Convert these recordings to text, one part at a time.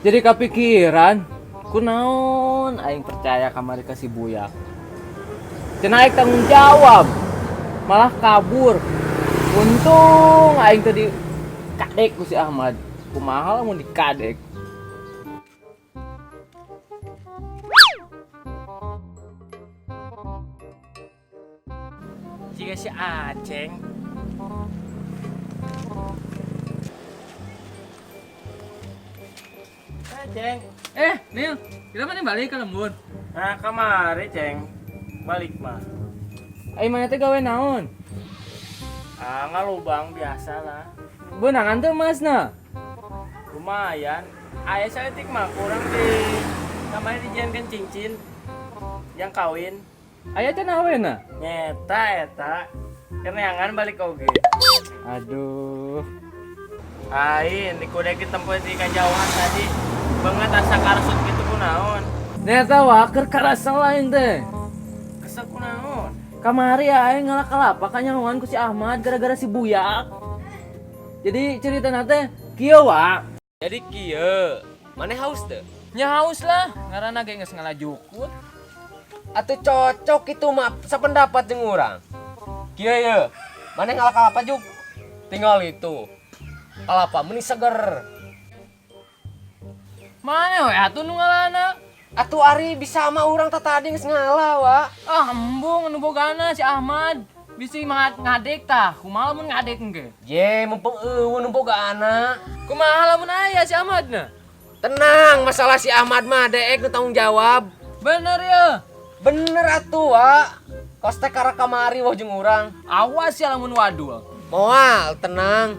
Jadi kepikiran, kunaon aing percaya kamari ka si Buyak. Cenah aing tanggung jawab, malah kabur. Untung aing tadi kadek ku si Ahmad. Kumaha lamun dikadek. Jika si Aceng. Eh, Ceng. Eh, Nil, kita mana balik ke lembur? Nah, kamari, Ceng. Balik mah. Aing mana teh gawe naon? Ah, ngalubang biasa lah. Beunangan teu masna? Lumayan. Aya saeutik mah kurang di kamari dijieunkeun cincin yang kawin. Aya teh nawena? Nyeta eta. Keneangan balik oge. Aduh. Ain di kuda kita tempat di kajauhan tadi. Banget asa karsut gitu kunaon. Nyata wa keur karasa lain teh. Kesel kunaon. Kamari aing ngalah kalapa kanyahoan ku si Ahmad gara-gara si Buyak. Jadi cerita teh kieu wa. Jadi kieu, maneh haus teu? Nya haus lah, ngaranna ge geus ngalajukut. Atuh cocok itu mah sependapat jeung urang. Kieu ye, maneh ngalah kalapa juk? Tinggal itu. Kalapa meni seger. Mana we atuh nu ngalana? Atuh ari bisa sama urang tah tadi geus ngalah wa. Ah embung nu bogana si Ahmad. Bisi ngadek tah, kumaha lamun ngadek engke? Ye, mumpung eueuh nu boga anak. Kumaha lamun aya si Ahmad na? Tenang, masalah si Ahmad mah deek nu tanggung jawab. Bener ya. Bener atuh wa. Kos teh karek kamari wah jeung urang. Awas ya lamun wadul. Moal, tenang.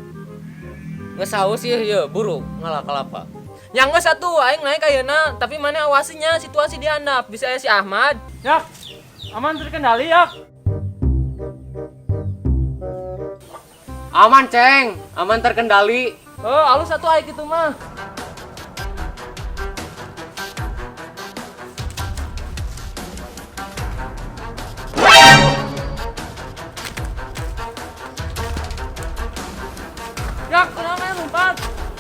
Geus haus ieu ye, buruk ngalah kalapa. Yang geus atuh aing naik ayeuna, tapi mana awasinya situasi di handap bisa aya si Ahmad. Yak, aman terkendali yak. Aman, Ceng. Aman terkendali. Oh, alus atuh aing kitu mah. Yak, kenapa yang lompat?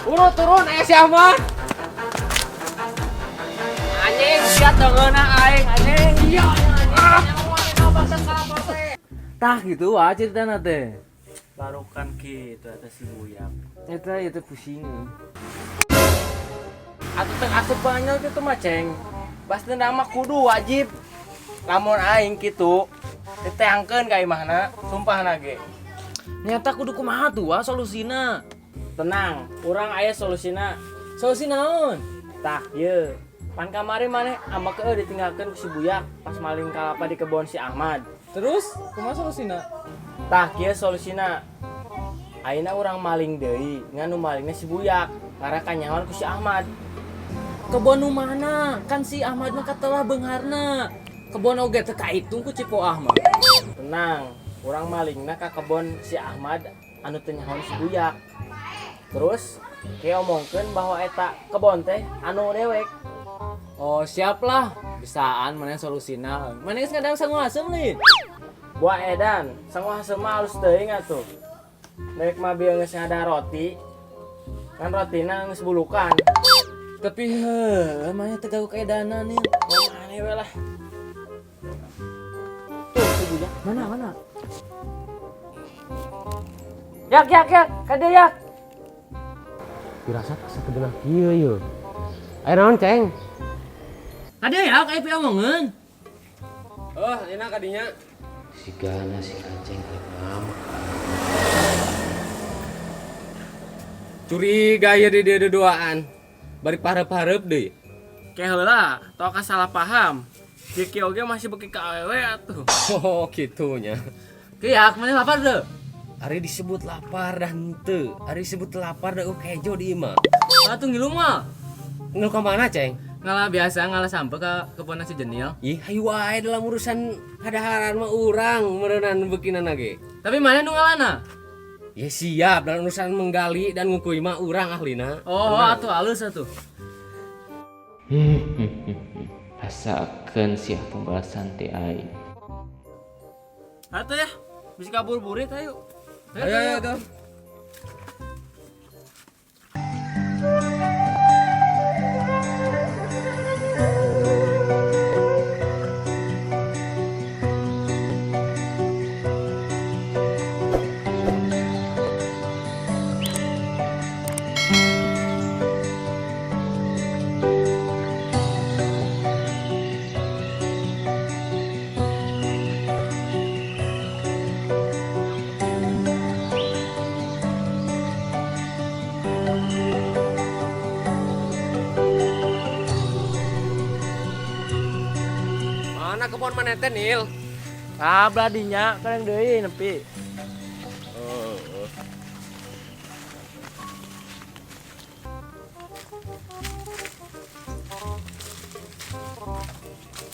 Urut turun aya si Ahmad. Anjing, siat dengeuna aing, anjing. Iya, anjing. Tah gitu wah ceritana teh. Barukan kitu eta si Buyak. Eta ieu teh pusing. Atuh teu asup banyak kitu mah, Ceng. Bas dendam mah kudu wajib. Lamun aing kitu diteangkeun ka imahna, sumpahna ge. Nyata kudu kumaha tuh wah solusina. Tenang, urang aya solusina. Solusi naon? Tah, ye. Pan kamari maneh ambak eueuh ditinggalkeun ku si Buyak pas maling kalapa di kebon si Ahmad. Terus kumaha solusina? Tah, kieu solusina. Ayeuna urang maling deui, ngan nu malingna si Buyak, karena kanyahoan ku si Ahmad. Kebon nu mana? Kan si Ahmad mah katelah beungharna. Kebon oge teu kaitung ku Cipo Ahmad. Tenang, urang malingna ka kebon si Ahmad anu teu nyahoan si Buyak. Terus kieu omongkeun bahwa eta kebon teh anu dewek. Oh, siap lah. Bisaan mana solusina. Mana geus ngadang sangu asem nih. Buah edan, sangu asem mah alus teuing atuh. Dewek mah bieu geus ngada roti. Kan rotina geus bulukan. Tapi heuh, mana teu gagu kaedana nih. Mana we lah. Tuh si Buyak. Mana mana? Yak yak yak, kade yak. Dirasa asa kedenah kieu ye. Aya naon, Ceng? Kade yak aya piomongeun. Oh, enak kadinya. Si Gana si Aceng rek ngamak. Curiga ya di dia duaan. Bari parep-parep deui. Ke heula, tau ka salah paham. Kiki oge masih beki ka awewe atuh. Oh, kitunya. Ki yak, mana lapar teu? Ari disebut lapar dah henteu. Ari disebut lapar dah kejo di imah. Atuh ngilu mah. Ngilu ka mana, Ceng? Ngalah biasa ngalah sampe ke kebon si Jenil. Ih, hayu wae dalam urusan hadaharan mah urang meureunan beukinana ge. Tapi mana nu ngalana? Ya siap dalam urusan menggali dan ngukui mah urang ahlina. Oh, Tenang. atuh alus atuh. Rasakeun sia pembalasan ti aing. Atuh ya, bisa kabur burit ayo. Ayo ayo tuh. Mana kebon maneh teh, Nil? Ah, beladinya kadang deui nepi. Oh.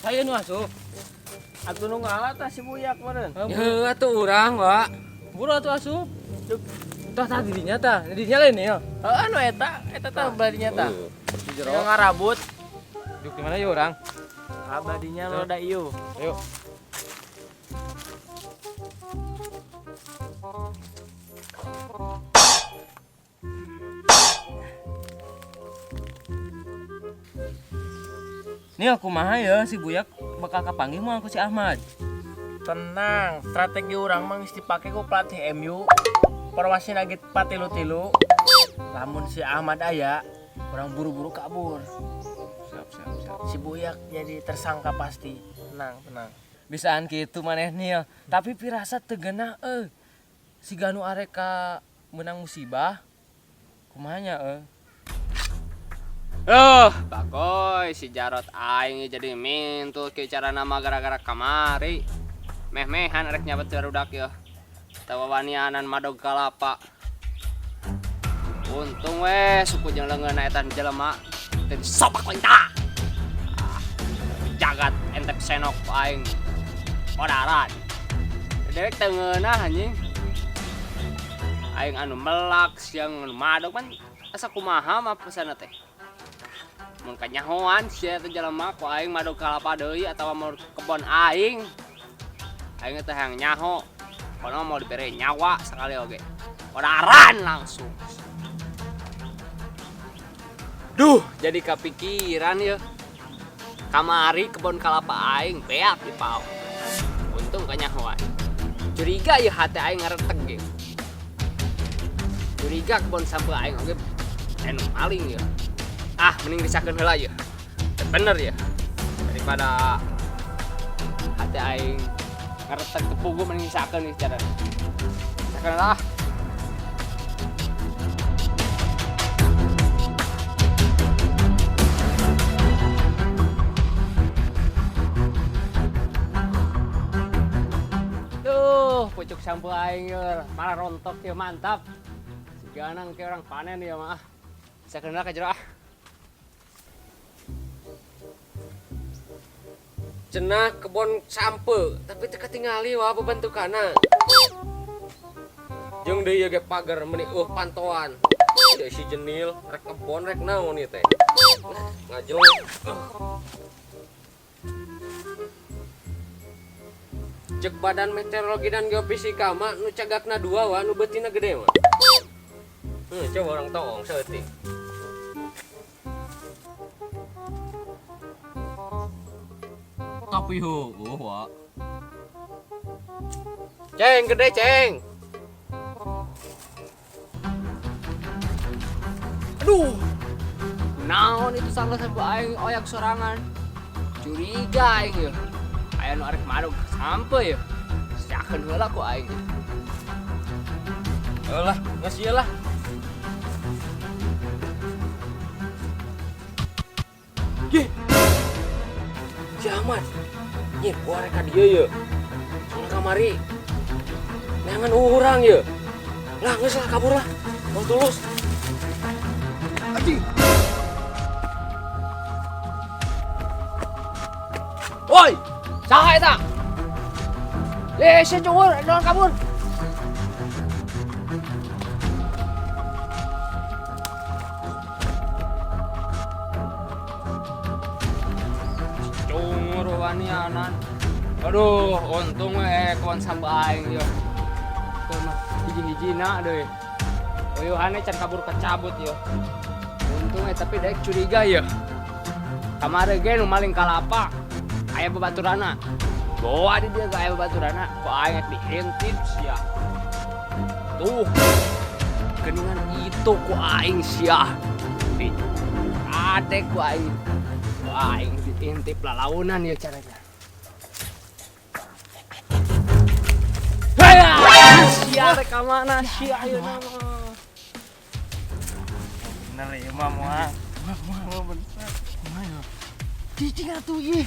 Saya nu asup. Atuh nu ngalah tah si Buyak meureun. Heuh atuh urang, Wak. Buru atuh asup. Tah tah didinya tah. Didinya lain ya. Heeh, nu eta, eta tah beladinya tah. Di jero. Yang ngarabut. Duk di mana ya urang? Ah, beladinya nu da ieu. Ayo. Nih aku kumaha ya si Buyak bakal kapanggih moal ku si Ahmad. Tenang, strategi urang mah geus dipake ku pelatih MU. Formasi lagi patilu-tilu. Lamun si Ahmad aya, urang buru-buru kabur. Siap, siap, siap. Si Buyak jadi tersangka pasti. Tenang, tenang. Bisaan kitu maneh Nil, tapi pirasat teu geunah euy. Si Ganu areka menang musibah. Kumaha nya euy? Bakoy si Jarot aing jadi mintul ke cara nama gara-gara kamari. Meh-mehan rek nyabet barudak ya. Tawawanianan madog kalapa. Untung weh suku jeung leungeunna eta jelema teu disopak ku eta. Ah, jagat entep senok ku aing. Odaran. Dewek teu ngeunah anjing. Aing anu melak siang anu madog man asa kumaha mah pesanna teh. Mun kanyahoan sia teh jelema ku aing madog kalapa deui atawa mau kebon aing. Aing teh hayang nyaho. Kono mau dibere nyawa sekali oge. Odaran langsung. Duh, jadi kepikiran ya. Kamari kebon kalapa aing beak di pau. Untung kanyahoan. Curiga ya hati aing ngareteg ge. Curiga kebon sampeu aing oge anu maling ya. Ah, mending disakeun heula ya. Bener ya. Daripada hati aing ngareteg tepugu mending disakeun ieu secara. Disakeun lah. Duh, pucuk sampeu aing ye, malah rontok ya mantap. Siganang ke orang panen ya mah. Disakeun heula ka jero ah. Cenah kebon sampe, tapi teu katingali wah bebentukana. Jeung deui ge pagar meuni pantoan. Ieu si Jenil rek kebon rek naon ieu teh. Ngajeleng. Cek badan meteorologi dan geofisika mah nu cagakna dua wah nu beutina gede mah. Coba orang toong saeutik. Tapi heueuh wa. Ceng gede ceng. Aduh. Naon itu sangka sampe aing oyak sorangan. Curiga aing ye. Aya nu arek madog sampe ye. Siakeun heula ku aing. Eulah, geus ieu lah. Ye. Si Ahmad. Nyih, gua rek ka dieu ye. Soalna kamari neangan urang ye. Lah geus lah kabur lah. Tong tulus. Anjing. Woi, saha eta? Si cungur, naon kabur? Cungur wanianan. Aduh, untung we kawan sampeu aing ye. Teu mah hiji-hijina deui. Uyuhane can kabur kecabut ye. Untung we tapi daek curiga ye. Kamari ge nu maling kalapa aya babaturana. Bawa di dia ge aya babaturana, ku aing rek diintip sia. Tuh. Geningan itu ku aing sia. Di adek ku aing. Ku aing diintip lalaunan ya caranya. Sia rek ka mana sia ayeuna mah. Bener ieu mah moal. Moal bener. Kumaha ya? Cicing atuh ih.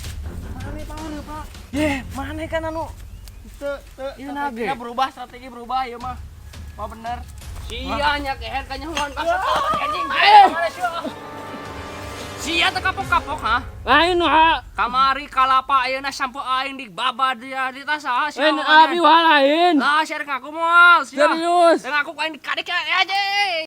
Mana pangarep, Pak? Ye, mana kan anu Teu, teu. Ieu nage. Strategina berubah, strategi berubah ieu mah. Mah bener. Sia nya keher kanyahoan basa anjing. Sia teh kapok-kapok ha? Lain ha. Kamari kalapa ayeuna sampo aing di babad ya di tas saha sia. Lain abi wah lain. Lah sia rek ngaku moal sia. Serius. Rek ngaku aing dikadek ya anjing.